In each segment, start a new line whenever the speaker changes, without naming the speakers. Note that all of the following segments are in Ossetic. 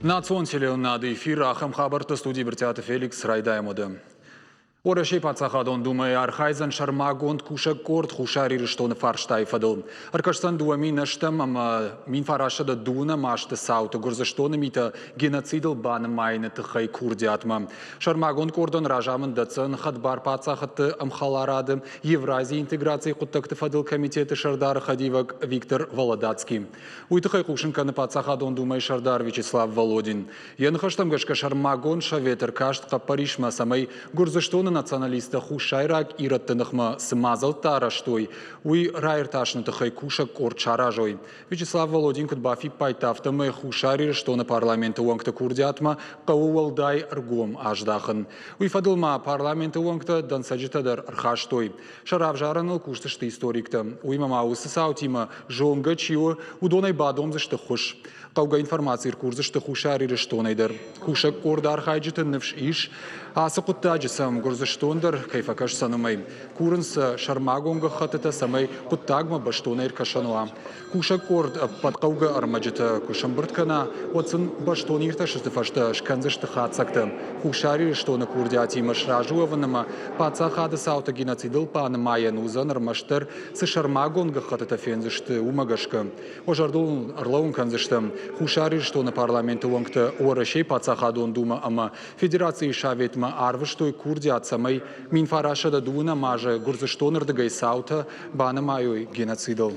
Национ телеуынынады эфир ахӕм хабӕртты студийы Брытъиаты Феликс райдайӕм уӕдӕ. Уӕрӕсейы паддзахадон думӕйы архайдзӕн сӕрмагонд кусӕг къорд Хуссар Ирыстоны фарстайы фӕдыл. Ӕркӕсдзӕн 2008 ӕмӕ 1920 азты цауты Гуырдзыстоны митӕ геноцидыл банымайыны тыххӕй курдиатмӕ. Сӕрмагонд къордӕн разамынд дӕтдзӕн хӕдбар паддзахадты ӕмхӕларады Евразийы интеграцийы хъуыддӕгты фӕдыл комитеты сӕрдары хӕдивӕг Виктор Володацкий. Уый тыххӕй хъусын кӕны Паддзахадон Думӕйы сӕрдар Вячеслав Володин. Йӕ ныхӕстӕм гӕсгӕ сӕрмагонд совет ӕркаст хъӕппӕрисмӕ, цӕмӕй Гуырдзыстоны националисттӕ хуссайраг ирӕтты ныхмӕ цы мадзӕлттӕ арӕзтой, уый раиртасыны тыххӕй кусӕг къорд саразой. Вячеслав Володин куыд бафиппайдта, афтӕмӕй Хуссар Ирыстоны парламенты уӕнгты курдиатмӕ хъӕуы уӕлдай ӕргом аздахын. Уый фӕдыл ма парламенты уӕнгтӕ дӕнцӕджытӕ дӕр ӕрхастой. Сӕ равзарӕныл кусдзысты историктӕ. Уыимӕ ма уыцы цаутимӕ зонгӕ чи у, уыдонӕй бадомдзысты ххуыс. Хъӕугӕ информаци ӕркурдзысты Хуссар Ирыстонӕй дӕр. Кусӕг къорды архайджыты ныфс ис, ацы хъуыддаджы сӕм Гуырдзыстон дӕр кӕй фӕкӕсдзӕн, уымӕй. Курынц сӕ сӕрмагонд гӕххӕттытӕ, цӕмӕй хъуыддагмӕ бӕстонӕй ӕркӕсӕн уа. Кусӕг къорд ӕппӕт хъӕугӕ ӕрмӕджытӕ куы сӕмбырд кӕна, уӕд сын бӕстон иртӕстыты фӕстӕ скӕндзысты хатдзӕгтӕ. Хуссар Ирыстоны курдиатимӕ сразы уӕвын ӕмӕ паддзахады цауты геноцидыл банымайӕн уыдзӕн ӕрмӕстдӕр, цы сӕрмагонд гӕххӕттытӕ фендзысты, уымӕ гӕсгӕ. Уӕ зӕрдыл ӕрлӕууын кӕндзыстӕм, Хуссар Ирыстоны парламенты уӕнгтӕ Уӕрӕсейы Паддзахадон Думӕ ӕмӕ Федерацийы Советмӕ арвыстой курдиат, цӕмӕй 1920 азы Гуырдзыстоны рдыгӕй цаутӕ банымайой геноцидыл.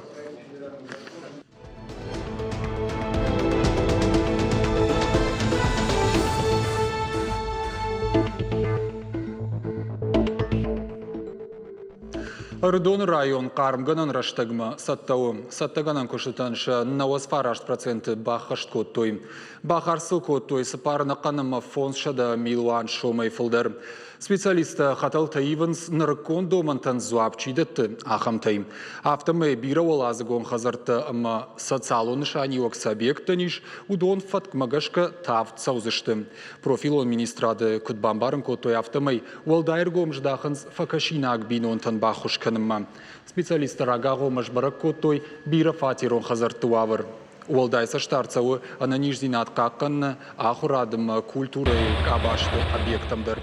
Ӕрыдоны район хъармгӕнӕн рӕстӕгмӕ цӕттӕ у. Цӕттӕгӕнӕн куыстытӕн сӕ 99% баххӕст кодтой. Бахардз сыл кодтой цыппар ӕнӕхъӕн ӕмӕ 500 милуан сомӕй фылдӕр. Специалисттӕ хӕтӕлтӕ ивынц, нырыккон домӕнтӕн дзуапп чи дӕтты, ахӕмтӕй. Афтӕмӕй бирӕуӕладзыгон хӕдзӕрттӕ ӕмӕ социалон нысаниуӕг цы объекттӕн ис, уыдон фӕткмӕ гӕсгӕ тӕвд цӕудзысты. Профилон министрады куыд бамбарын кодтой, афтӕмӕй уӕлдай ӕргом здахынц фӕкӕсинаг бинонтӕн баххуыс кӕнынмӕ. Специалисттӕ рагагъоммӕ сбӕрӕг кодтой бирӕфатерон хӕдзӕртты уавӕр. Уӕлдай цӕстдард цӕуы ӕнӕниздзинад хъахъхъӕныны, ахуырад ӕмӕ культурӕйы къабӕзты объекттӕм дӕр.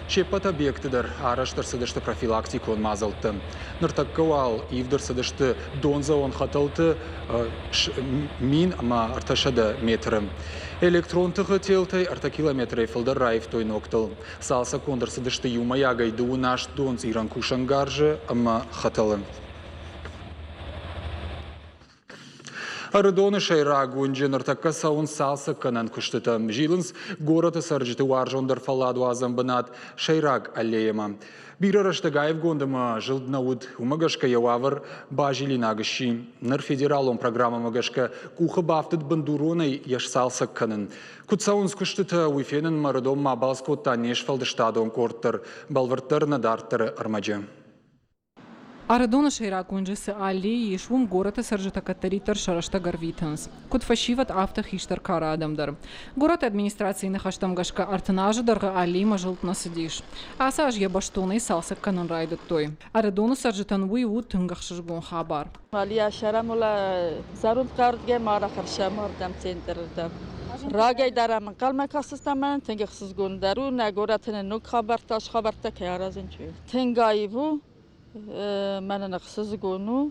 Се ппӕт объектты дӕр арӕзт ӕрцыдысты профилактикон мадзӕлттӕ. Ныртӕккӕ уал ивд ӕрцыдысты дондзӕуӕн хӕтӕлты 1300 метры. Электрон тыхы телтӕй ӕртӕ километрӕй фылдӕр раивтой ногтыл. Цалцӕггонд ӕрцыдысты иумӕйагӕй дыууын аст донцъирӕн кусӕнгарзы ӕмӕ хӕтӕлы. Ӕрыдоны сӕйраг уынджы ныртӕккӕ цӕуынц цалцӕггӕнӕн куыстытӕ. Зилынц горӕты цӕрджыты уарзондӕр фӕлладуадзӕн бынат сӕйраг аллеямӕ. Бирӕ рӕстӕг аивгонд ӕмӕ зылд нӕ уыд, уымӕ гӕсгӕ йӕ уавӕр базилинаг сси. Ныр федералон программӕмӕ гӕсгӕ къухы бафтыд бындуронӕй йӕ сцалцӕг кӕнын. Куыд цӕуынц куыстытӕ, уый фенынмӕ Ӕрыдонмӕ абалц кодта не сфӕлдыстадон къорд дӕр. Бӕлвырддӕр нӕ дарддӕры ӕрмӕджы.
Ӕрыдоны сӕйраг уынджы цы аллейы ис, уым горӕты цӕрджытӕ кӕддӕриддӕр сӕ рӕстӕг ӕрвитынц. Куыд фӕсивӕд, афтӕ хистӕр кары адӕм дӕр. Горӕты администрацийы ныхӕстӕм гӕсгӕ 30 азы дӕргъы аллеймӕ зылд нӕ цыдис. Ацы аз йӕ бӕстонӕй цалцӕг кӕнын райдыдтой. Ӕрыдоны цӕрджытӕн уый у тынг ӕхсызгон хабар.
Зӕронд хъӕрдгӕ ма рахӕссӕм ардӕм центрырдӕм. Рагӕй дӕр ӕм ӕнхъӕлмӕ кастыстӕм мӕнӕн тынг ӕхсызгон дӕр у, нӕ горӕты нын ног хабӕрттӕ, хабӕрттӕ кӕй аразын чи. Тынг аив у, мӕнӕн ӕхсызгон у.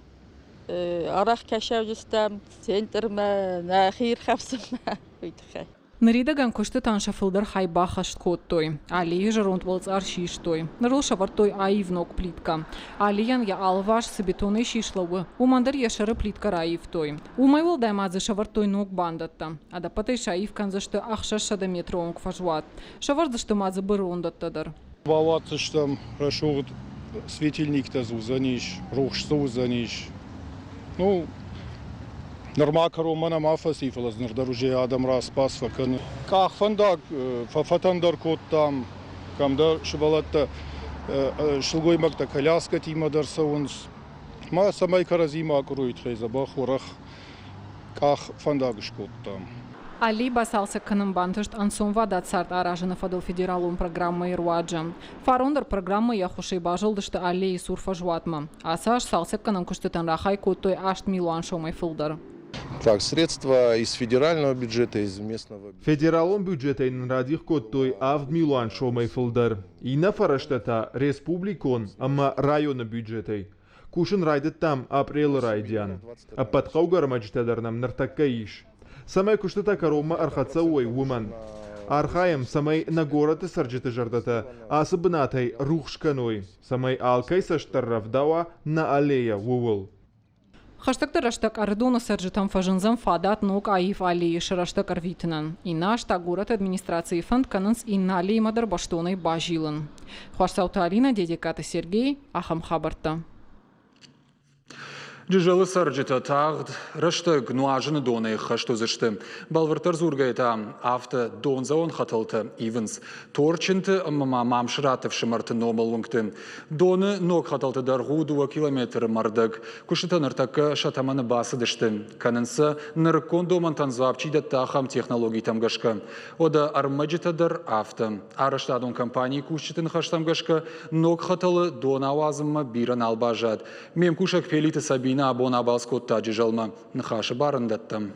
Арӕх кӕсӕвджыстӕм центрмӕ, нӕхи ирхӕфсынмӕ, уый тыххӕй.
Ныридӕгӕн куыстытӕн сӕ фылдӕр хай баххӕст кодтой. Аллейы зӕронд уӕлцъар систой. Ныр ыл сӕвӕрдтой аив ног плиткӕ. Аллейӕн йӕ алыварс цы бетонӕй сис лӕууы, уымӕн дӕр йӕ сӕры плиткӕ раивтой. Уымӕй уӕлдай ма дзы сӕвӕрдтой ног бандӕттӕ. Ӕдӕппӕтӕй саив кӕндзысты 600 метры онг фӕзуат. Сӕвӕрдзысты ма дзы бырондӕттӕ дӕр.
Бауадздзыстӕм рӕсугъд светильниктӕ дзы уыдзӕнис, рухс дзы уыдзӕнис. Ну, нырма кӕронмӕ нӕма фӕци, фӕлӕ дзы ныр дӕр уже адӕм рацбац фӕкӕны. Къахвӕндаг фӕфӕтӕндӕр кодтам, кӕмдӕр сывӕллӕттӕ, сылгоймӕгтӕ коляскӕтимӕ дӕр цӕуынц. Ма цӕмӕй кӕрӕдзимӕ акъуырой тыххӕй дзӕбӕх уӕрӕх къахвӕндаг скодтам.
Аллей бацалцӕг кӕнын бантыст ӕнцонвадат цард аразыны фӕдыл федералон программӕйы руаджы. Фарон дӕр программӕйы ӕххуысӕй базылдысты аллейы цур фӕзуатмӕ. Ацы аз цалцӕггӕнӕн куыстытӕн рахай кодтой 8 милуан сомӕй фылдӕр.
Так, средства из федерального бюджета, из местного.
Федералон бюджетӕй нын радих кодтой 7 милуан сомӕй фылдӕр, иннӕ фӕрӕзтӕ та республикон ӕмӕ районы бюджетӕй. Кусын райдыдтам апрелы райдиан. Ӕппӕт хъӕугӕ ӕрмӕджытӕ дӕр нӕм ныртӕккӕ ис. Цӕмӕй куыстытӕ кӕронмӕ ӕрхӕццӕ уой, уымӕн. Архайӕм, цӕмӕй нӕ горӕты цӕрджыты зӕрдӕтӕ ацы бынатӕй рухс кӕной, цӕмӕй алкӕй цӕст дӕр рӕвдауа нӕ аллейӕ, ууыл.
Хӕстӕгдӕр рӕстӕг Ӕрыдоны цӕрджытӕм фӕзындзӕн фадат ног аив аллейы сӕ рӕстӕг ӕрвитынӕн. Иннӕ аз та горӕты администрацийы фӕнд кӕнынц иннӕ аллеймӕ дӕр бӕстонӕй базилын. Хуасдзауты Алинӕ, Дедегкаты Сергей, ахӕм хабӕрттӕ.
Джызӕлы цӕрджытӕ тагъд рӕстӕг нуазыны донӕй ӕххӕст уыдзысты. Бӕлвырддӕр дзургӕйӕ та афтӕ дондзӕуӕн хӕтӕлтӕ ивынц Торчынты ӕмӕ ма Мамсыраты ӕфсымӕрты номыл уынгты. Доны ног хӕтӕлты дӕргъ у 2 километры мӕрдӕг. Куыстытӕ ныртӕккӕ сӕ тӕмӕны бацыдысты. Кӕнынц сӕ, нырыккон домӕнтӕн дзуапп чи дӕтты, ахӕм технологитӕм гӕсгӕ. Уӕдӕ ӕрмӕджытӕ дӕр афтӕ. Арӕзтадон компанийы кусджыты ныхӕстӕм гӕсгӕ, ног хӕтӕлы дон ауадзынмӕ бирӕ нал баззад. Ме мкусӕг Пелиты Сабинӕ абон абалц кодта Джызӕлмӕ. Ныхасы бар ын дӕттӕм.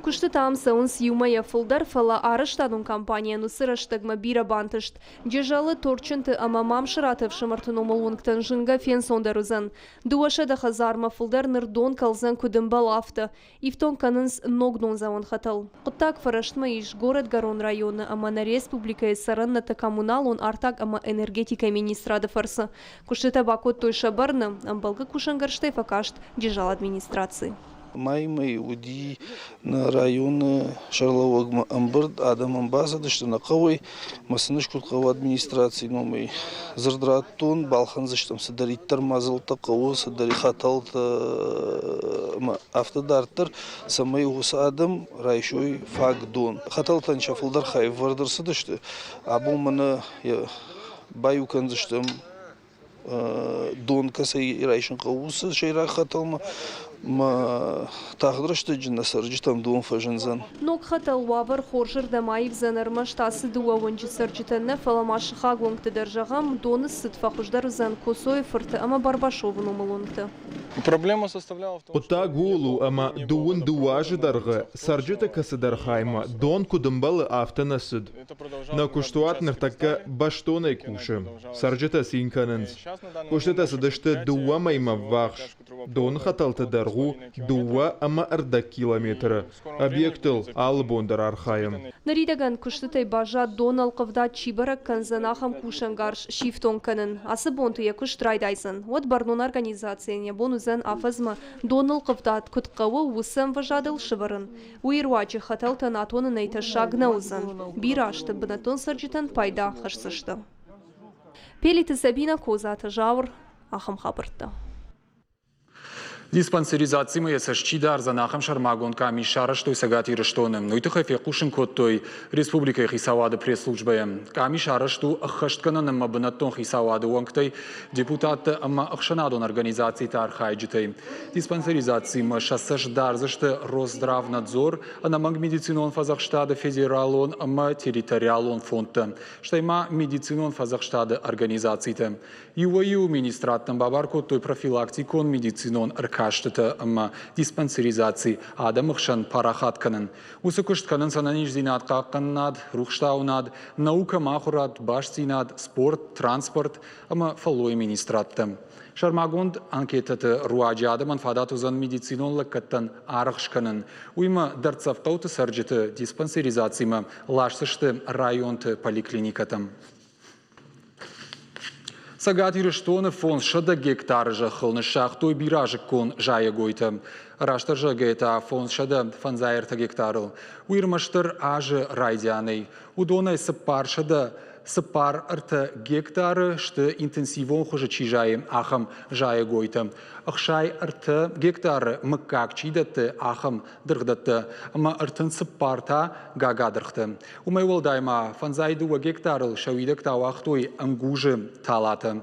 Куыстытӕ ам цӕуынц иу мӕйӕ фылдӕр, фӕлӕ арӕзтадон компанийӕн уыцы рӕстӕгмӕ бирӕ бантыст. Джызӕлы, Торчынты ӕмӕ Мамсыраты ӕфсымӕрты номыл уынгтӕн зынгӕ фенцондӕр уыдзӕн. 200 хӕдзармӕ фылдӕр ныр дон кӕлдзӕн куыд ӕмбӕлы, афтӕ. Ифтонг кӕнынц ног дондзӕуӕн хӕтӕл. Хъуыддаг фӕрӕстмӕ ис Горӕтгӕрон районы ӕмӕ нӕ республикӕйы цӕрӕннӕтты коммуналон артаг ӕмӕ энергетикӕйы министрады фӕрцы. Куыстытӕ бакодтой сӕ бӕрны, ӕмбӕлгӕ кусӕнгӕрзтӕй фӕкаст Джызӕлы администраци.
Майы мӕй уыди нӕ районы сӕргълӕууӕгмӕ ӕмбырд, адӕмӕн бацыдысты нӕ хъӕуӕй, мӕ сын ӕз куыд хъӕуы администрацийы номӕй дзырд радтон, балхӕндзыстӕм цыдӕриддӕр мадзӕлттӕ хъӕуы, цыдӕр хӕтӕлтӕ ӕмӕ афтӕ дарддӕр, цӕмӕй уыцы адӕм райсой фаг дон. Хӕтӕлтӕн сӕ фылдӕр хай ӕвӕрд ӕрцыдысты, абон мӕнӕ баиу кӕндзыстӕм дон кӕцӕй райсын хъӕуы, уыцы сӕйраг хӕтӕлмӕ ма тагъд рӕстӕджы нӕ цӕрджытӕм дон фӕзындзӕн.
Ног хӕтӕл уавӕр хорзырдӕм аивдзӕн ӕрмӕст ацы дыууӕ уынджы цӕрджытӕн нӕ, фӕлӕ ма сыхаг уынгты дӕр, зӕгъӕм, доны цыд фӕхуыздӕр уыдзӕн Коцойы фырты ӕмӕ Барбашовы номыл уынгты.
Хъуыддаг ууыл у, ӕмӕ 22 азы дӕргъы цӕрджыты кӕцыдӕр хаймӕ дон куыд ӕмбӕлы, афтӕ нӕ цыд. Нӕ куыстуат ныртӕккӕ бӕстонӕй кусы. Цӕрджытӕ цин кӕнынц. Куыстытӕ цыдысты дыууӕ мӕймӕ ввахс. Доны хӕтӕлты дӕргъ у 2,5 километры. Объектыл алы бон дӕр архайӕм.
Ныридӕгӕн куыстытӕй баззад донӕлхъывдад чи бӕрӕг кӕндзӕн, ахӕм кусӕнгарз сифтонг кӕнын. Ацы бонты йӕ куыст райдайдзӕн. Уӕд бӕрнон организацийӕн йӕ бон уыдзӕн афӕдзмӕ донӕлхъывдад куыд хъӕуы, уыцы ӕмвӕзадыл сӕвӕрын. Уый руаджы хӕтӕлтӕн атонынӕй тӕссаг нӕ уыдзӕн. Бирӕ азты бынӕттон цӕрджытӕн пайда хӕсдзысты. Пелиты Сабинӕ, Козаты Зауыр, ахӕм хабӕрттӕ.
Диспансеризацимӕ йӕ цӕст чи дардзӕн, ахӕм сӕрмагонд къамис сарӕзтой Цӕгат Ирыстоны. Уый тыххӕй фехъусын кодтой республикӕйы хицауады пресс-службӕйы. Къамис арӕзт у ӕххӕстгӕнӕн ӕмӕ бынӕттон хицауады уӕнгтӕй, депутаттӕ ӕмӕ ӕхсӕнадон организациты архайджытӕй. Диспансеризацимӕ сӕ цӕст дардзысты Росздравнадзор, ӕнӕмӕнг медицинон фӕдзӕхстады федералон ӕмӕ территориалон фондтӕ, стӕй ма медицинон фӕдзӕхстады организацитӕ. Иуӕй-иу министрадтӕн бабар кодтой профилактикон медицинон ӕркастытӕ ӕмӕ диспансеризаци адӕмы хсӕн парахат кӕнын. Уыцы куыст кӕнынц ӕнӕниздзинад хъахъхъӕнынад, рухстауынад, наукӕ ӕмӕ ахуырад, бастдзинад, спорт, транспорт ӕмӕ фӕллойы министрадтӕ. Сӕрмагонд анкетӕты руаджы адӕмӕн фадат уыдзӕн медицинон лӕггӕдтӕн аргъ скӕнын. Уыимӕ дӕрддзӕф хъӕуты цӕрджыты диспансеризацимӕ ласдзысты районты поликлиникӕтӕм. Цӕгат Ирыстоны 500 гектары зӕххыл ныссагътой бирӕазыккон зайӕгойтӕ. Растдӕр зӕгъгӕйӕ та 553 гектарыл. Уый ӕрмӕстдӕр азы райдианӕй. Уыдонӕй 443 гектары сты интенсивон хуызы чи зайы, ахӕм зайӕгойтӕ. 63 гектары мыггаг чи дӕтты, ахӕм дыргъдӕттӕ ӕмӕ 34 та гагадыргътӕ. Уымӕй уӕлдай ма 52 гектарыл сӕ уидӕгтӕ ауагътой ӕнгузы талатӕ.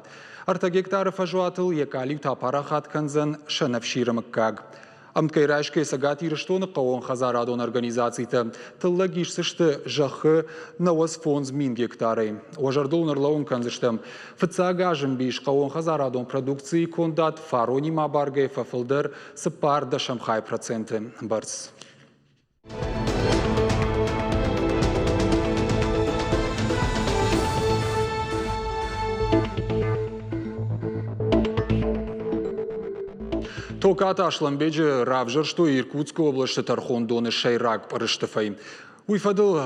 3 гектары фӕзуатыл йӕ къалиутӕ апарахат кӕндзӕн сӕнӕфсиры мыггаг. Ӕмткӕй райсгӕ Цӕгат Ирыстоны хъӕууонхӕдзарадон организацитӕ тыллӕг исдзысты зӕххы 95 000 гектарӕй. Уӕ зӕрдыл ныр кӕндзыстӕм, фыццаг азы мбис хъӕууонхӕдзарадон продукцийы кондад фаронимӕ абаргӕйӕ фӕфылдӕр 0,4% бӕрц. Токаты Аслӕнбеджы равзӕрстой Иркутскы областы тӕрхондоны сӕйраг пъырыстыфӕй. Уый фӕдыл,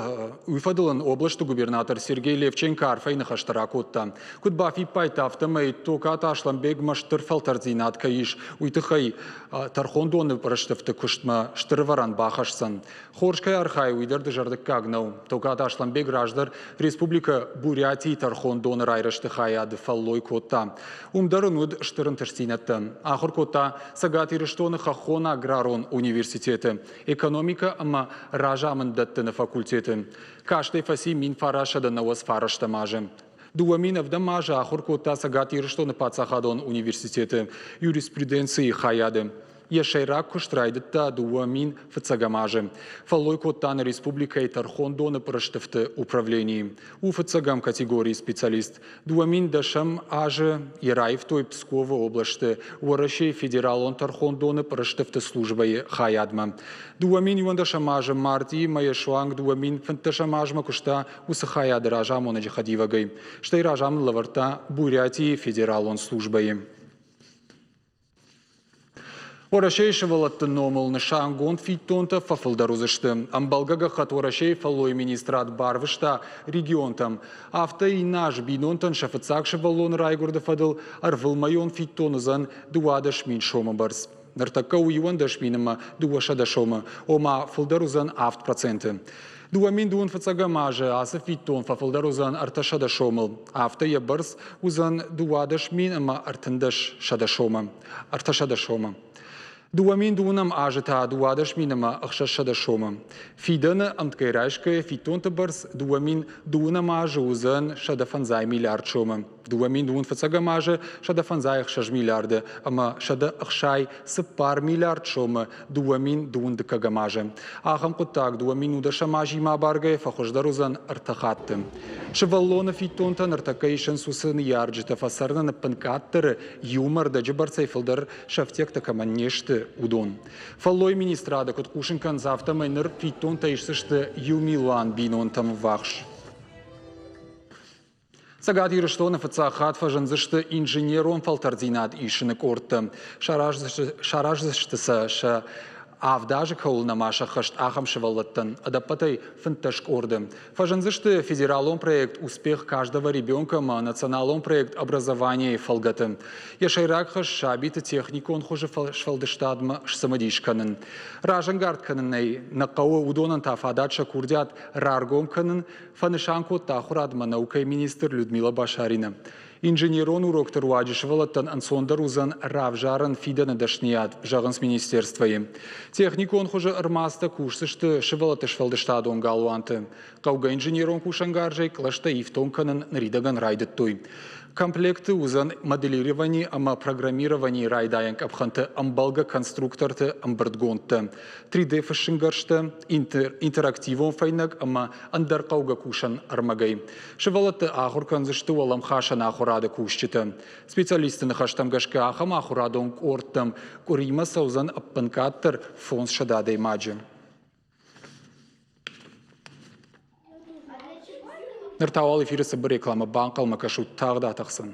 уый фӕдыл ын областы губернатор Сергей Левченко арфӕйы ныхӕстӕ ракодта. Куыд бафиппайдта, афтӕмӕй Токаты Аслӕнбегмӕ стыр фӕлтӕрддзинад кӕй ис, уый тыххӕй тӕрхондоны пъырыстыфты куыстмӕ стыр ӕвӕрӕн бахӕсдзӕн. Хорз кӕй архайы, уый дӕр дызӕрдыггаг нӕу. Токаты Аслӕнбег раздӕр Республикӕ Бурятийы тӕрхондоны райрӕзты хайады фӕллой кодта. Уым дӕр ын уыд стыр ӕнтыстдзинӕдтӕ. Ахуыр кодта Цӕгат Ирыстоны хӕххон аграрон университеты экономикӕ ӕмӕ разамынд дӕттыны факультеты. Кастӕй фӕци 1999 азы. 2007 азы ахуыр кодта Цӕгат Ирыстоны паддзахадон университеты юриспруденцийы хайады. Йӕ сӕйраг куыст райдыдта 2001 азы. Фӕллой кодта нӕ республикӕйы тӕрхондоны пъырыстыфты управленийы. У фыццӕгӕм категорийы специалист. 2010 азы йӕ раивтой Псковы областы Уӕрӕсейы Федералон тӕрхондоны пъырыстыфты службӕйы хайадмӕ. 2011 азы мартъийы мӕйӕ суанг 2015 азмӕ куыста уыцы хайады разамонӕджы хӕдивӕгӕй. Стӕй разамынд лӕвӕрдта Бурятийы федералон службӕйы. Уӕрӕсейы сывӕллӕтты номыл нысангонд фиддонтӕ фӕфылдӕр уыдзысты. Ӕмбӕлгӕ гӕххӕтт Уӕрӕсейы фӕллойы министрад барвыста регионтӕм. Афтӕ иннӕ аз бинонтӕн сӕ фыццаг сывӕллоны райгуырды фӕдыл ӕрвылмӕйон фиддон уыдзӕн 12 000 сомы бӕрц. Ныртӕккӕ у 11 000 ӕмӕ 200 сомы, ома фылдӕр уыдзӕн 7%. 2025 азы ацы фиддон фӕфылдӕр уыдзӕн 300 сомыл. Афтӕ йӕ бӕрц уыдзӕн 12 мин ӕмӕ 13 сомы. 300 сомы. 2009 азы та 12 мин ӕмӕ 600 сомы. Фидӕны ӕмткӕй райсгӕйӕ фиддонты бӕрц 2009 азы уыдзӕн 105 миллиард сомы. 2025 азы 156 миллиарды ӕмӕ 164 миллиард сомы 2021 азы. Ахӕм хъуыддаг 2010 азимӕ абаргӕйӕ фӕхуыздӕр уыдзӕн ӕртӕ хатты. Сывӕллоны фиддонтӕ ныртӕккӕ исынц уыцы ныййарджытӕ фӕцӕрыны ӕппынкъаддӕры иумӕ ӕрдӕджы бӕрцӕй фылдӕр сӕфтиӕгтӕ кӕмӕн не сты, уыдон. Фӕллойы министрады куыд хъусын кӕнынц, афтӕмӕй ныр фиддонтӕ исдзысты иу милуан бинонтӕм ӕввахс. Цӕгат Ирыстоны фыццаг хатт фӕзындзысты инженерон фӕлтӕрддзинад исыны къордтӕ. Сараздзысты сӕ сӕ авд азы кӕуыл нӕма сӕххӕст, ахӕм сывӕллӕттӕн. Ӕдӕппӕтӕй 15 къорды. Фӕзындзысты федералон проект «Успех каждого ребенка» ӕмӕ националон проект «Образование»-йы фӕлгӕты. Йӕ сӕйраг хӕс сабиты техникон хуызы сфӕлдыстадмӕ сцымыдис кӕнын. Разӕнгард кӕнынӕй нӕ хъӕуы уыдонӕн та фадат сӕ курдиат раргом кӕнын, фӕнысан кодта ахуырадмӕ наукӕйы министр Людмила Башарина. Инженерон урокты руаджы сывӕллӕттӕн ӕнцондӕр уыдзӕн равзарын фидӕны дӕсныйад, зӕгъынц министерствойы. Техникон хуызы ӕрмадзтӕ кусдзысты сывӕллӕтты сфӕлдыстадон галуанты. Хъӕугӕ инженерон кусӕнгарзӕй кълӕстӕ ифтонг кӕнын ныридӕгӕн райдыдтой. Комплекты уыдзӕн моделировани ӕмӕ программированийы райдайӕн къӕпхӕнты ӕмбӕлгӕ конструкторты ӕмбырдгондтӕ, 3D-фыссынгӕрзтӕ, интерактивон фӕйнӕг ӕмӕ ӕндӕр хъӕугӕ кусӕн ӕрмӕгӕй. Сывӕллӕтты ахуыр кӕндзысты уӕлӕмхасӕн ахуырады кусджытӕ. Специалистты ныхӕстӕм гӕсгӕ ахӕм ахуырадон къордтӕм къуыримӕ цӕудзӕн ӕппынкъаддӕр 500 адӕймаджы. Ныр та уал эфиры цыбыр рекламӕ банхъӕлмӕ кӕсут тагъд атӕхдзӕн.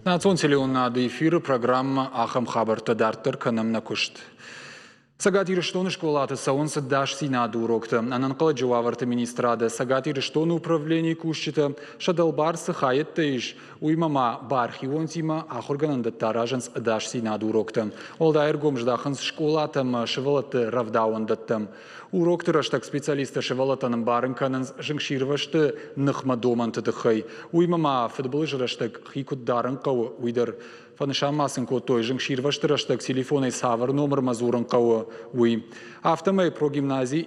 Национ телеуынынады эфиры программӕ «Ахӕм хабӕрттӕ» дарддӕр кӕнӕм нӕ куыст. Цӕгат Ирыстоны скъолаты цӕуынц ӕдасдзинады уроктӕ. Ӕнӕнхъӕлӕджы уавӕрты министрады Цӕгат Ирыстоны управленийы кусджытӕ сӕ дӕлбар цы хайӕдтӕ ис, уыимӕ ма бархионтимӕ ахуыргӕнӕндӕттӕ аразынц ӕдасдзинады уроктӕ. Уӕлдай ӕргом здахынц скъолатӕ ӕмӕ сывӕллӕтты рӕвдауӕндӕттӕм. Урокты рӕстӕг специалисттӕ сывӕллӕттӕн ӕмбарын кӕнынц зынгсирвӕзты ныхмӕ домӕнты тыххӕй. Уыимӕ ма фыдбылызы рӕстӕг хи куыд дарын хъӕуы, уый дӕр. Фӕнысан ма сын кодтой, зынгсирвӕзты рӕстӕг телефонӕй цавӕр номырмӕ дзурын хъӕуы, уый. Афтӕмӕй прогимнази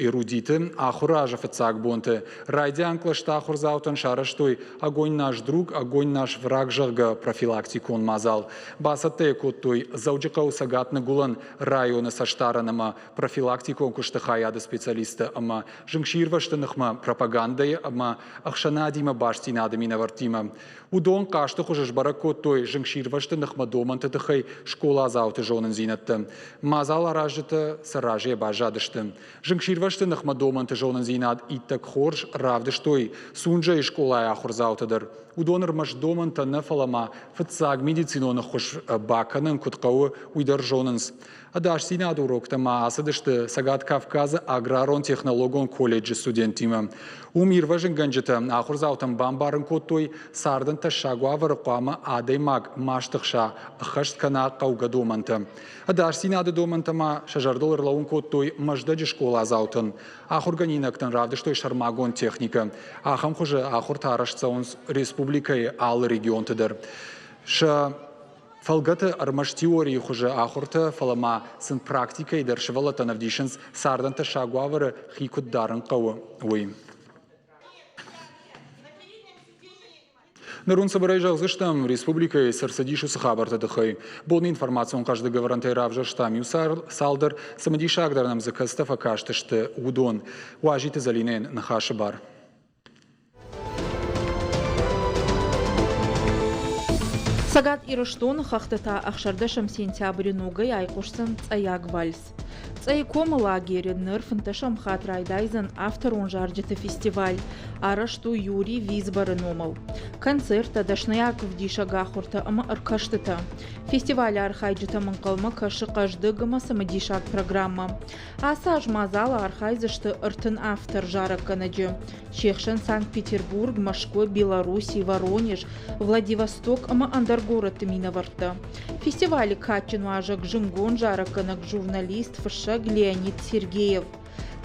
Эрудиты ахуыры азы фыццаг бонты райдиан кълӕсты ахуырдзаутӕн сарӕзтой «Огонь наш друг, огонь наш враг», зӕгъгӕ, профилактикон мадзал. Бацӕттӕ йӕ кодтой Дзӕуджыхъӕуы Цӕгат-Ныгуылӕн районы цӕстдарӕн ӕмӕ профилактикон куысты хайады специалисттӕ ӕмӕ зынгсирвӕзты ныхмӕ пропагандӕйы ӕмӕ ӕхсӕнадимӕ бастдзинады минӕвӕрттимӕ. Уыдон хъазты хуызы сбӕрӕг кодтой зынгсирвӕзты ныхмӕ домӕнты тыххӕй скъоладзауты зонындзинӕдтӕ. Мадзал аразджытӕ сӕ разыйӕ баззадысты. Зынгсирвӕзты ныхмӕ домӕнты зонындзинад иттӕг хорз равдыстой Сунжӕйы скъолайы ахуырдзаутӕ дӕр. Уыдон ӕрмӕст домӕнтӕ нӕ, фӕлӕ ма фыццаг медицинон ӕххуыс бакӕнын куыд хъӕуы, уый дӕр зонынц. Ӕдасдзинады уроктӕ ма ацыдысты Цӕгат Кавказы аграрон-технологон колледжы студенттимӕ. Уым ирвӕзынгӕнджытӕ ахуырдзаутӕн бамбарын кодтой, цардӕн тӕссаг уавӕры хъуамӕ адӕймаг ма стыхса, ӕххӕст кӕна хъӕугӕ домӕнтӕ. Ӕдасдзинады домӕнтӕ ма сӕ зӕрдыл ӕрлӕууын кодтой Мӕздӕджы скъоладзаутӕн. Ахуыргӕнинӕгтӕн равдыстой сӕрмагонд техникӕ. Ахӕм хуызы ахуыртӕ арӕзт цӕуынц республикӕйы алы регионты дӕр. Сӕ Фӕлгӕты ӕрмӕст теорийы хуызы ахуыртӕ, фӕлӕ ма сын практикӕйы дӕр сывӕллӕттӕн ӕвдисынц, цардӕн тӕссаг уавӕры хи куыд дарын хъӕуы, уый. Ныр уын цыбырӕй зӕгъдзыстӕм, республикӕйы цы рцыдис уыцы хабӕртты тыххӕй. Боны информацион хъӕздыг ӕвӕрӕнтӕй равзӕрстам иу цалдӕр, цымыдисагдӕр нӕм дзы кӕцытӕ фӕкастысты, уыдон. Уазиты Зӕлинӕйӕн ныхасы бар.
Цӕгат Ирыстоны хӕхты та ӕхсӕрдӕсӕм сентябры ногӕй айхъуысдзӕн цъӕйаг вальс. Цъӕйы комы лагеры ныр фынддӕсӕм хатт райдайдзӕн авторон зарджыты фестиваль. Арӕзт у Юрий Визборы номыл. Концерттӕ, дӕсныйаг ӕвдисӕг ахуыртӕ ӕмӕ ӕркӕстытӕ. Фестивалы архайджытӕм ӕнхъӕлмӕ кӕсы хъӕздыг ӕмӕ цымыдисаг программӕ. Ацы аз мадзалы архайдзысты 30 автор зарӕггӕнӕджы. Се хсӕн Санкт-Петербург, Мӕскуы, Белорусси, Воронеж, Владивосток ӕмӕ ӕндӕр горӕтты минӕвӕрттӕ. Фестивалы кадджын уазӕг зынгонд зарӕггӕнӕг, журналист, фыссӕг Леонид Сергеев.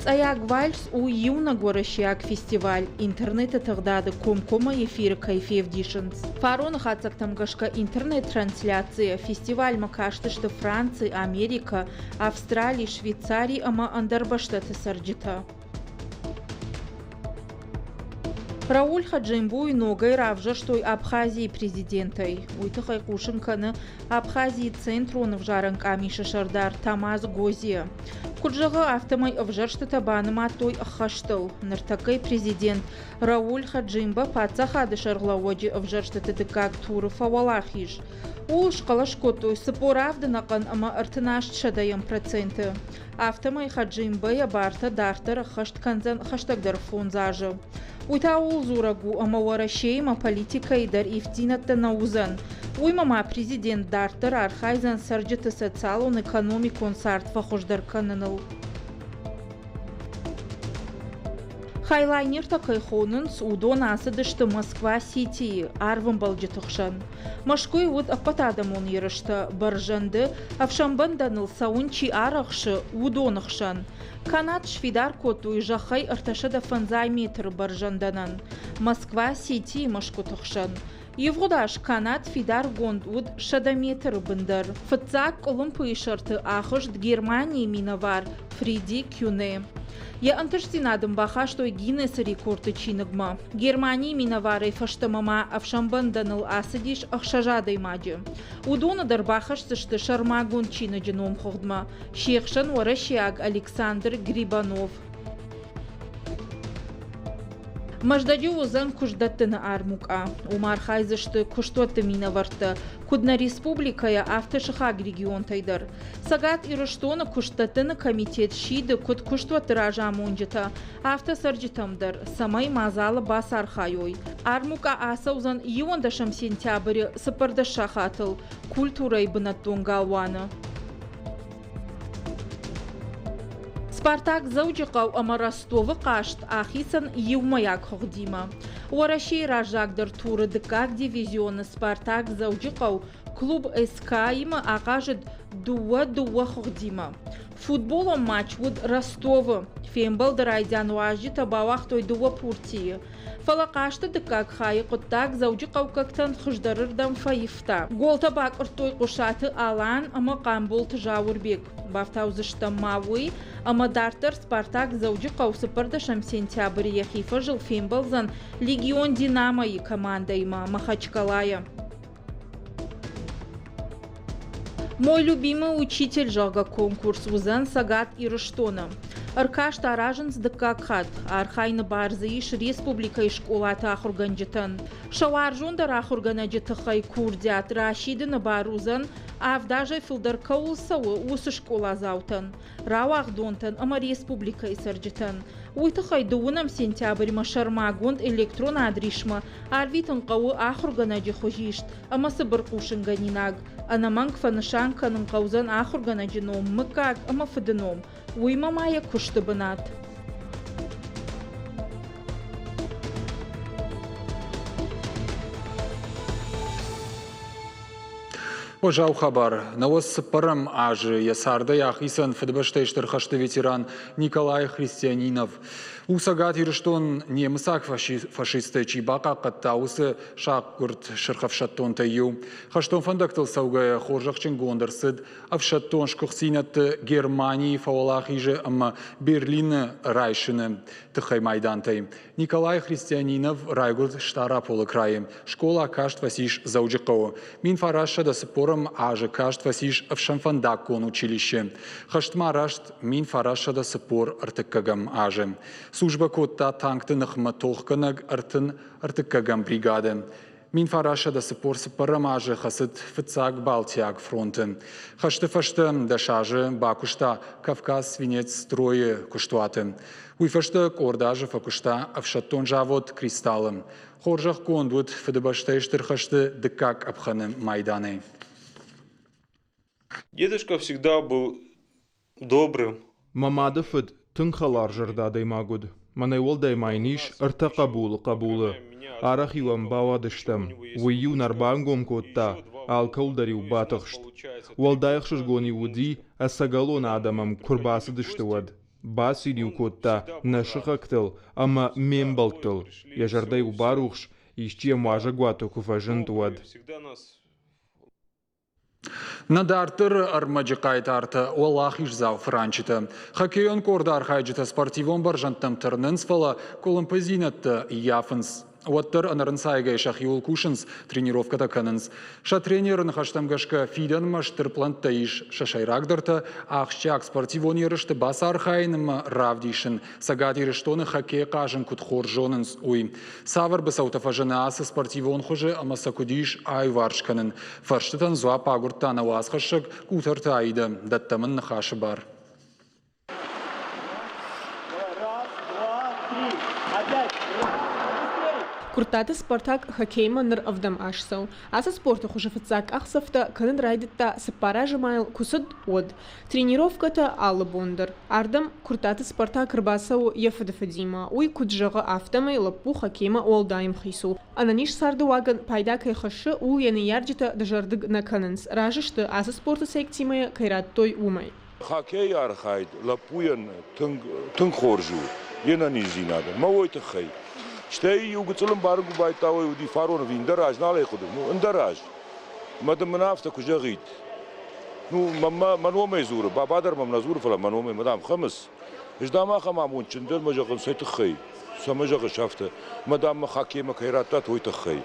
Цъӕйаг вальс у иунӕг уӕрӕсейаг фестиваль, интернеты тыгъдады комкоммӕ эфиры кӕй февдисынц. Фароны хатдзӕгтӕм гӕсгӕ интернет-трансляцийӕ фестивальмӕ кастысты Франци, Америкӕ, Австрали, Швейцари ӕмӕ ӕндӕр бӕстӕты цӕрджытӕ. Рауль Хаджимбуйы ногӕй равзӕрстой Абхазийы президентӕй. Уый тыххӕй хъусын кӕны Абхазийы центрон ӕвзарӕн къамисы сӕрдар Тамаз Гозия. Куыд зӕгъы, афтӕмӕй ӕвзӕрстытӕ банымадтой ӕххӕстыл. Ныртӕккӕйы президент Рауль Хаджимба паддзахады сӕргълӕууӕджы ӕвзӕрстыты дыккаг туры фӕуӕлахиз. Ууыл схъӕлӕс кодтой 47 ӕнӕхъӕн ӕмӕ 38 сӕдӕйӕм проценты. Афтӕмӕй Хаджимбэ йӕ бартӕ дарддӕр ӕххӕст кӕндзӕн хӕстӕгдӕр фондз азы. Уый та ууыл дзурӕг у, ӕмӕ Уӕрӕсеимӕ политикӕйы дӕр ивддзинӕдтӕ нӕ уыдзӕн. Уыимӕ ма президент дарддӕр архайдзӕн цӕрджыты социалон-экономикон цард фӕхуыздӕр кӕныныл. Хайлайнертӕ кӕй хонынц, уыдон ацыдысты Москва-Ситийы арвӕмбӕлджыты хсӕн. Мӕскуыйы уыд ӕппӕтадӕмон ерыстӕ бӕрзӕнды, ӕфсӕнбӕндӕныл цӕуын чи арӕхсы, уыдоны хсӕн. Канат сфидар кодтой зӕххӕй 305 метры бӕрзӕндӕнӕн Москва-Ситийы мӕсгуыты хсӕн. Ивгъуыд аз канат фидаргонд уыд 100 метры бындӕр. Фыццаг къуылымпыйы сӕрты ахызт Германийы минӕвар Фриди Кюне. Йӕ ӕнтыстдзинад ын бахастой Гиннесы рекордты чиныгмӕ. Германийы минӕварӕй фӕстӕмӕ ма ӕфсӕнбӕндӕныл ацыдис ӕхсӕз адӕймаджы. Уыдоны дӕр бахӕсдзысты сӕрмагонд чиныджы номхыгъдмӕ. Се хсӕн уӕрӕсейаг Александр Грибанов. Мӕздӕджы уыдзӕн куыстдӕттыны армукъа. Уым архайдзысты куыстуӕтты минӕвӕрттӕ, куыд нӕ республикӕйӕ, афтӕ сыхаг регионтӕй дӕр. Цӕгат Ирыстоны куыстдӕттыны комитет сиды куыд куыстуӕтты разамонджытӕ, афтӕ цӕрджытӕм дӕр, цӕмӕй мадзалы бацархайой. Армукъа ацӕудзӕн иуӕндӕсӕм сентябры 14 сахатыл культурӕйы бынӕттон галуаны. Спартак Дзӕуджыхъӕу ӕмӕ Ростовы хъазт ахицӕн иумӕйаг хыгъдимӕ. Уӕрӕсейы раззагдӕр туры дыккаг дивизионы Спартак Дзӕуджыхъӕу клуб СКА-имӕ ахъазыд Дыууӕ-дыууӕ хыгъдимӕ. Футболон матч уыд Ростовы. Фембӕлды райдиан уазджытӕ бауагътой дыууӕ пуртийы. Фӕлӕ хъазты дыккаг хайы хъуыддаг дзӕуджыхъӕуккӕгтӕн хуыздӕрырдӕм фӕивта. Голтӕ бакъуырдтой Хъуысаты Алан ӕмӕ Хъамболты Зауырбег. Бафтаудзыстӕм ма уый, ӕмӕ дарддӕр Спартак Дзӕуджыхъӕу цыппӕрдӕсӕм сентябры йӕхи фӕзыл фембӕлдзӕн Легион Динамо-йы командӕимӕ Махачкалайы. Мой любимый учитель, зӕгъгӕ, конкурс уыдзӕн Цӕгат Ирыстоны. Ӕркаст аразынц дыккаг хатт. Архайыны бар дзы ис республикӕйы скъолаты ахуыргӕнджытӕн. Сӕ уарзондӕр ахуыргӕнӕджы тыххӕй курдиат расидыны бар уыдзӕн, авд азӕй фылдӕр кӕуыл цӕуы, уыцы скъоладзаутӕн. Рауагъдонтӕн ӕмӕ республикӕйы цӕрджытӕн. Уый тыххӕй дыууынӕм сентябрьмӕ сӕрмагонд электрон адрисмӕ арвитын хъӕуы ахуыргӕнӕджы хуызист ӕмӕ цыбыр хъусынгӕнинаг. Ӕнӕмӕнг фӕнысан кӕнын хъӕудзӕн ахуыргӕнӕджы ном, мыггаг ӕмӕ фыды ном, уыимӕ ма йӕ куысты бынат.
Уӕззау хабар. Науӕдз цыппӕрӕм азы йӕ цардӕй ахицӕн Фыдыбӕстӕйы Стыр хӕсты ветеран Николай Христианинов. У Цӕгат Ирыстон немыцаг фашисттӕй чи бахъахъхъӕдта, уыцы сахъгуырд сырхӕфсӕддонтӕй иу. Хӕстон фӕндӕгтыл цӕугӕйӕ хорзӕхджынгонд ӕрцыд ӕфсӕддон сгуыхтдзинӕдты Германийы фӕуӕлахизы ӕмӕ Берлины райсыны тыххӕй майдантӕй. Николай Христианинов райгуырд Стъараполы крайы. Скъола каст фӕцис Дзӕуджыхъӕуы. 1940 азы каст фӕцис ӕфсӕнфӕндаггон училище. Хӕстмӕ арӕзт 1943 азы. Службӕ кодта танкты ныхмӕ тохгӕнӕг 33-ӕм бригады. 1944 азы хӕцыд фыццаг Балтиаг фронты. Хӕсты фӕстӕ 10 азы бакуыста Кавказ-Свинец-строй-ы куыстуаты. Уый фӕстӕ къорд азы фӕкуыста ӕфсӕддон завод «Кристалл-ы». Хорзӕхгонд уыд Фыдыбӕстӕйы Стыр хӕсты дыккаг къӕпхӕны майданӕй.
Дедушка всегда был добрым.
Мӕ мады фыд тынг хӕларзӕрдӕ адӕймаг уыд. Мӕнӕй уӕлдай ма йын ис ӕртӕ хъӕбулы хъӕбулы. Арӕх-иу ӕм бауадыстӕм. Уый-иу нӕ ӕрбангом кодта, алкӕуыл дӕр-иу батыхст. Уӕлдай ӕхсызгон-иу уыди, ӕцӕгӕлон адӕм ӕм куы рбацыдысты, уӕд. Бацин-иу кодта нӕ сыхӕгтыл ӕмӕ ме мбӕлттыл. Йӕ зӕрдӕ-иу барухс, исчи йӕм уазӕгуаты куы фӕзынд, уӕд.
Нӕ дарддӕры ӕрмӕджы хъайтартӕ уӕлахиздзау фыранчытӕ. Хоккейон къорды архайджытӕ спортивон бӕрзӕндтӕм тырнынц, фӕлӕ къуылымпыдзинӕдтӕ ййафынц. Уӕддӕр ӕнӕрынцайгӕ сӕхиуыл кусынц, тренировкӕтӕ кӕнынц. Сӕ тренеры ныхӕстӕм гӕсгӕ фидӕнмӕ стыр пълӕнттӕ ис. Сӕ сӕйрагдӕртӕ ахсджиаг спортивон ерысты бацархайын ӕмӕ равдисын, Цӕгат Ирыстоны хоккей хъазын куыд хорз зонынц, уый. Цавӕр быцӕутӕ фӕзыны ацы спортивон хуызы ӕмӕ сӕ куыд ис аиуварс кӕнын? Фӕрстытӕн дзуапп агуырдта нӕ уацхӕссӕг Къутӕрты Аидӕ. Дӕттӕм ын ныхасы бар.
Куырттаты Спартак хоккеймӕ ныр ӕвдӕм аз цӕуы. Ацы спорты хуызы фыццаг къахдзӕфтӕ кӕнын райдыдта цыппар азы ма йыл куы цыд, уӕд. Тренировкӕтӕ алы бон дӕр. Ардӕм Куырттаты Спартак ӕрбацӕуы йӕ фыдыфыдимӕ. Уый куыд зӕгъы, афтӕмӕй лӕппу хоккеймӕ уӕлдай ӕмхиц у. Ӕнӕниз царды уагӕн пайда кӕй хӕссы, ууыл йӕ ныййарджытӕ дызӕрдыг нӕ кӕнынц. Разы сты, ацы спорты секцимӕ кӕй радтой, уымӕй.
Хоккейы архайд лӕппуйӕн тынг, тынг хорз у йе нӕниздзинадӕн. Мӕ уой тыххӕй. Стӕй иу гыццыл ӕмбарын куы байдыдта, уый уыди фарон ӕви ӕндӕр аз, нал ӕй хъуыды, ну, ӕндӕр аз. Мӕ дын мын афтӕ куы зӕгъид, ну, мӕнмӕ мӕ номӕй дзуры, баба дӕр мӕм нӕ дзуры, фӕлӕ мӕ номӕй, мадам, Хӕмыц, ӕз дам ахӕм амондджын дӕн, мӕ зӕгъын, цӕй тыххӕй, цӕмӕ зӕгъыс афтӕ, мӕ дам мӕ хоккеймӕ кӕй радтат, уый тыххӕй.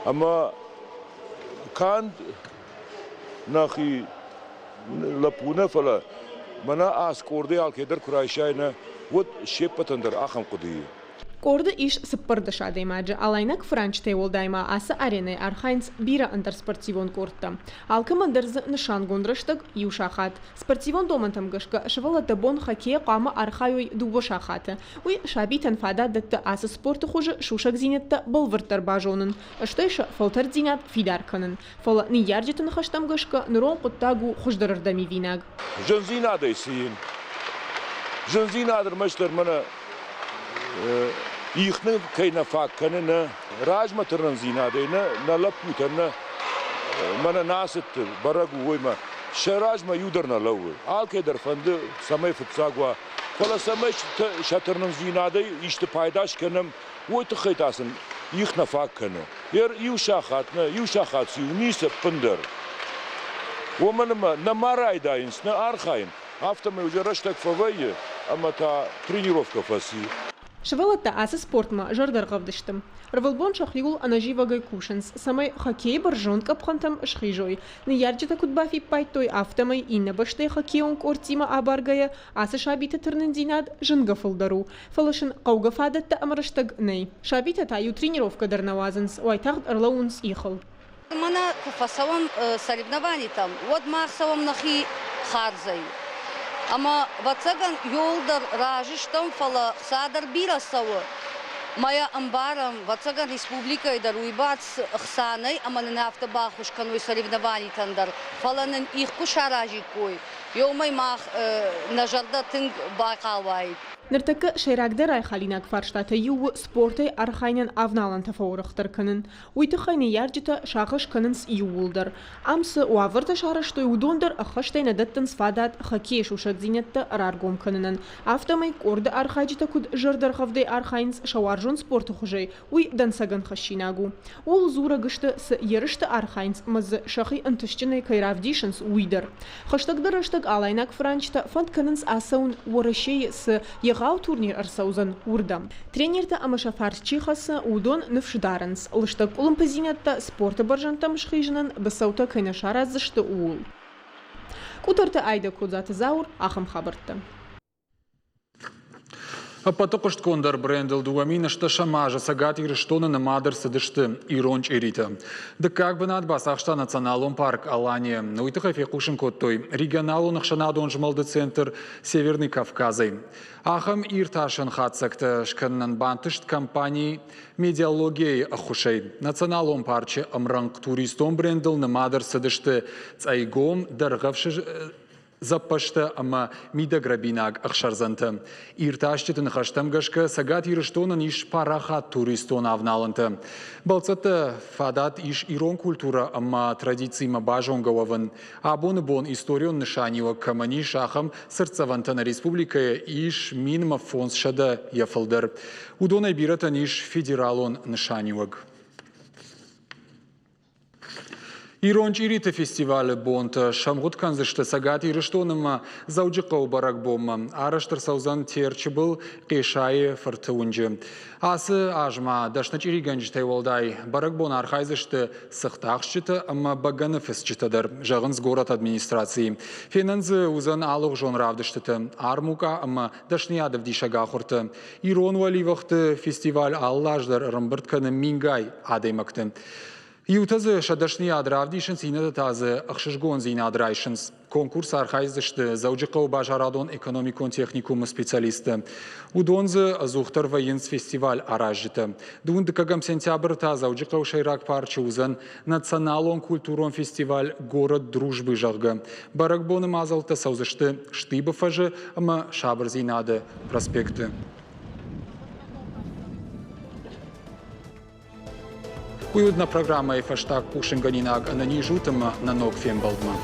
Ӕмӕ канд нӕхи лӕппу нӕ, фӕлӕ мӕнӕ ацы къордӕй алкӕй дӕр куы райсай, нӕ, уӕд се ппӕтӕн дӕр ахӕм хъуыды и.
Къорды ис 14 адӕймаджы. Алайнаг фыранчытӕй уӕлдай ма ацы аренӕйы архайынц бирӕ ӕндӕр спортивон къордтӕ. Алкӕмӕн дӕр дзы нысангонд рӕстӕг иу сахат. Спортивон домӕнтӕм гӕсгӕ сывӕллӕттӕ бон хоккейӕ хъуамӕ архайой дыууӕ сахаты. Уый сабитӕн фадат дӕтты ацы спорты хуызы сусӕгдзинӕдтӕ бӕлвырддӕр базонын, стӕй сӕ фӕлтӕрддзинад фидар кӕнын. Фӕлӕ ныййарджыты ныхӕстӕм гӕсгӕ нырон хъуыддаг у хуыздӕрырдӕм ивинаг.
Зындзинадӕй цы ин? Зындзинад ӕрмӕстдӕр мӕнӕ их нын кӕй нӕ фаг кӕны, нӕ размӕ тырнындзинадӕй, нӕ нӕ лӕппутӕн, нӕ мӕнӕ нӕ ацыдты бӕрӕг у, уоймӕ. Сӕ размӕ иу дӕр нӕ лӕууы. Алкӕй дӕр фӕнды, цӕмӕй фыццаг уа. Фӕлӕ цӕмӕй сӕ тырнындзинадӕй исты пайда скӕнӕм, уый тыххӕй та сын их нӕ фаг кӕны. Иу сахат нӕ, иу сахат циу, ницы ӕппындӕр. Уымӕн ӕмӕ нӕма райдайынц, нӕ архайын, афтӕмӕй уже рӕстӕг фӕвӕййы ӕмӕ та тренировкӕ фӕци.
Сывӕллӕттӕ ацы спортмӕ зӕрдӕргъӕвд сты. Ӕрвылбон сӕхиуыл ӕнӕзивӕгӕй кусынц, цӕмӕй хоккейы бӕрзонд къӕпхӕнтӕм схизой. Ныййарджытӕ куыд бафиппайдтой, афтӕмӕй иннӕ бӕстӕйы хоккейон къордтимӕ абаргӕйӕ ацы сабиты тырнындзинад зынгӕ фылдӕр у. Фӕлӕ сын хъӕугӕ фадӕттӕ ӕмӕ рӕстӕг нӕй. Сабитӕ та иу тренировкӕ дӕр нӕ уадзынц, уайтагъд ӕрлӕууынц ихыл.
Мӕнӕ куы фӕцӕуӕм соревнованитӕм, уӕд мах цӕуӕм нӕхи хардзӕй. Ӕмӕ, ӕвӕццӕгӕн, иуылдӕр разы стӕм, фӕлӕ хца дӕр бирӕ цӕуы. Ма йӕ ӕмбарӕм, ӕвӕццӕгӕн, республикӕйы дӕр уыйбӕрц хца нӕй ӕмӕ нын афтӕ баххуыс кӕной соревнованитӕн дӕр. Фӕлӕ нын их куы саразиккой, уымӕй мах нӕ зӕрдӕ тынг байхъал уаид.
Ныртӕккӕ сӕйрагдӕр айхалинаг фарстатӕй иу у спортӕй архайынӕн авналӕнтӕ фӕуӕрӕхдӕр кӕнын. Уый тыххӕй ныййарджытӕ сагъӕс кӕнынц иууылдӕр. Ам цы уавӕртӕ сарӕзтой, уыдон дӕр ӕххӕстӕй нӕ дӕттынц фадат хоккейы сусӕгдзинӕдтӕ раргом кӕнынӕн. Афтӕмӕй къорды архайджытӕ куыд зӕрдӕргъӕвдӕй архайынц сӕ уарзон спорты хуызӕй, уый дӕнцӕгӕн хӕссинаг у. Ууыл дзурӕг сты, цы ерысты архайынц ӕмӕ дзы сӕхи ӕнтыстджынӕй кӕй равдисынц, уый дӕр. Хӕстӕгдӕр рӕстӕг алайнаг франчытӕ фӕнд кӕнынц ацӕуын Уӕрӕсейы цы егъау турнир ӕрцӕудзӕн, уырдӕм. Тренертӕ ӕмӕ сӕ фарс чи хӕцы, уыдон ныфс дарынц, лыстӕг къуылымпыдзинӕдтӕ спорты бӕрзӕндтӕм схизынӕн быцӕутӕ кӕй нӕ сараздзысты, ууыл. Къутӕрты Айдӕ Кодзаты Зауыр, ахӕм хабӕрттӕ.
Ӕппӕты хъуыстгонддӕр брендыл 2008 азы Цӕгат Ирыстоны нымад ӕрцыдысты ирон чъиритӕ. Дыккаг бынат бацахста националон парк Алания. Уый тыххӕй фехъусын кодтой регионалон ӕхсӕнадон змӕлды центр Северный Кавказӕй. Ахӕм иртасӕн хатдзӕгтӕ скӕнынӕн бантыст компани Медиалогияйы ӕххуысӕй. Националон парчы ӕмрӕнхъ туристон брендыл нымад ӕрцыдысты Цъӕйгом, Дӕргъӕвсы дзӕппӕзтӕ ӕмӕ мидӕгрӕбинаг ӕхсӕрдзӕнтӕ. Иртасджыты ныхӕстӕм гӕсгӕ Цӕгат Ирыстонӕн ис парахат туристон авналӕнтӕ. Бӕлццӕттӕ фадат ис ирон культурӕ ӕмӕ традициимӕ базонгӕ уӕвын. Абоны бон историон нысаниуӕг кӕмӕн ис, ахӕм цыртдзӕвӕнтӕ нӕ республикӕйы ис 1500 йӕ фылдӕр. Уыдонӕй бирӕтӕн ис федералон нысаниуӕг. Ирон чъириты фестивалы бонтӕ сӕмгъуыд кӕндзысты Цӕгат Ирыстоны ӕмӕ Дзӕуджыхъӕуы бӕрӕгбонмӕ. Арӕзт ӕрцӕудзӕн Терчы был Хъесайы фырты уынджы. Ацы аз ма дӕсны чъиригӕнджытӕй уӕлдай бӕрӕгбон архайдзысты цыхтахсджытӕ ӕмӕ бӕгӕныфыцджытӕ дӕр, зӕгъынц горӕты администрацийы. Фенӕн дзы уыдзӕн алыгъуызон равдыстытӕ, армукъа ӕмӕ дӕсныйадӕвдисӕг ахуыртӕ. Ирон уӕливӕхты фестиваль алы аз дӕр ӕрӕмбырд кӕны мингай адӕймӕгты. Иутӕ дзы сӕ дӕсныйад равдисынц, иннӕтӕ та дзы ӕхсызгондзинад райсынц. Конкурсы архайдзысты Дзӕуджыхъӕуы базарадон-экономикон техникумы специалисттӕ. Уыдон дзы ӕдзухдӕр вӕййынц фестиваль аразджытӕ. Дыууын дыккӕгӕм сентябры та Дзӕуджыхъӕуы сӕйраг парчы уыдзӕн националон культурон фестиваль «Город дружбы», зӕгъгӕ. Бӕрӕгбоны мадзӕлттӕ цӕудзысты Штыбы фӕзы ӕмӕ Сабырдзинады проспекты. Уый уыд нӕ программӕйы фӕстаг хъусынгӕнинаг ӕнӕниз ут ӕмӕ нӕ ног фембӕлдмӕ.